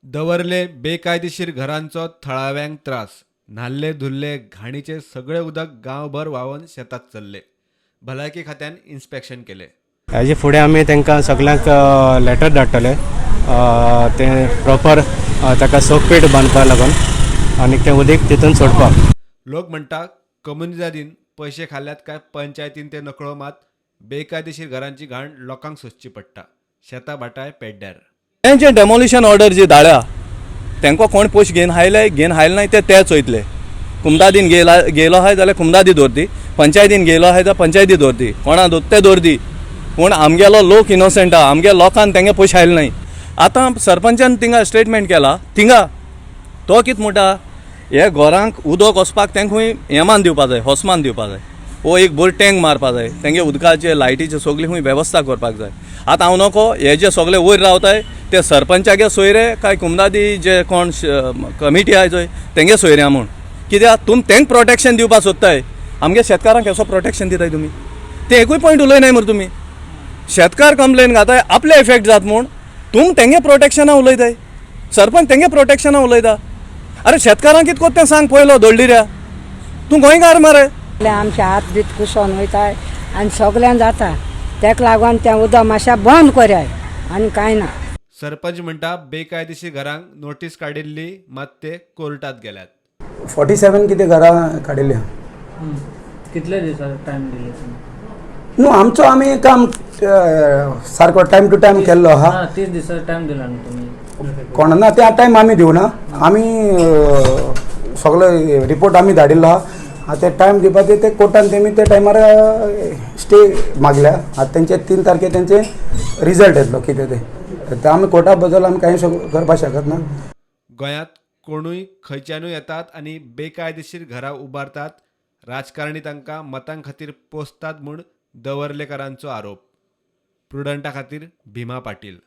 दवर्ले बेकायदेशीर घरांचो थळाव्यांक त्रास. न्हाल्ले धुल्ले घाणीचे सगळे उदक गांवभर व्हांवन शेतात चल्ले. भलायकी खात्यान इन्स्पेक्शन केले. हेजे फुडें आमी तांकां सगल्यांक लेटर धाडटले, तें प्रॉपर ताका सोकपीट बांदपा लागून आनी तें उदीक तितून सोडपाक. लोक म्हणटा कम्युनिदादीन पयशे खाल्ल्यात काय पंचायतीन ते नकळो, मात बेकायदेशीर घरांची घाण लोकांक सोंसची पडटा. शेतां भाटाय पेड्ड्यार. तेंचे डेमोलिशन ऑर्डर जी धाडल्या तेंकां कोण पयशे घेवन आयले घेवन आयले नाय ते ते चोयतले. कुमदादीन घेयला घेयलो आहाय जाल्यार कुमदादी दवरती, पंचायतीन घेयलो आहाय जाल्यार पंचायती दवरती, कोणा दवर ते दवरती. पूण आमगेलो लोक इनोसंट आहा, आमगे लोकान तेंगे पयशे आयले नाय. आतां सरपंचान थिंगा स्टेटमेंट केला, थिंगा तो कितें म्हणटा, हे घरांक उदक वचपाक तेंका खूंय हेमान दिवपा जाय, होसमान दिवपा जाय, वो एक बरो टँक मारपा जाय, तेंगे उदकाचे लायटीचे सगळी खूंय वेवस्था करपाक जाय. आतां हांव नको हे जे सगळे वयर रावताय ते सरपंचागे सोयरे काय कुमदादी जे कोण कमिटी आहाय चोय तेंगे सोयरे म्हूण, कित्याक तुमी तेंक प्रोटेक्शन दिवपाक सोदताय, आमगे शेतकारांक केसो प्रोटेक्शन दिताय तुमी? ते एकूय पॉयंट उलयनाय मरे तुमी. शेतकार कंप्लेन घाताय आपले इफेक्ट जात म्हूण, तुम तेंगे प्रोटेक्शना उलयताय, सरपंच तेंगे प्रोटेक्शना उलयता. अरे शेतकारांक कितें कोत्ता तें सांग पयलो दोळडिऱ्या, तूं गोंयकार मरे. आमचे हात बीत कुसोन वयताय आनी सगळ्यां जाता, तेका लागून तें उदक मातशें बंद करया आनी कांय ना. सरपंच म्हणटा बेकायदेशीर घरांक नोटीस काडिल्ली, मात ते कोर्टात गेल्यात. 47 कितें घरां काडिल्ली. कितले दिसा टायम दिले तुमी? न्हू, आमचो आमी काम सारको टायम टू टायम केल्लो आहा. ना, 30 दिसा टायम दिला न्हू तुमी? कोण ना त्या टायम आमी दिवना, आमी सगलो रिपोर्ट आमी धाडिल्लो आहा. आतां ते टायम दिवपाचे ते कोर्टान तेमी त्या टायमार स्टे मागल्या. आतां तेंचे 3 तारखेर तेंचे रिजल्ट येतलो कितें तें. ते आमी कोर्टा बद्दल आमी कांय करपाक शकत ना. गोंयांत कोणूय खंयच्यानूय येतात आनी बेकायदेशीर घरां उबारतात. राजकारणी तांकां मतां खातीर पोसतात म्हूण दवर्लेकारांचो आरोप. प्रुडंटा खातीर भीमा पाटील.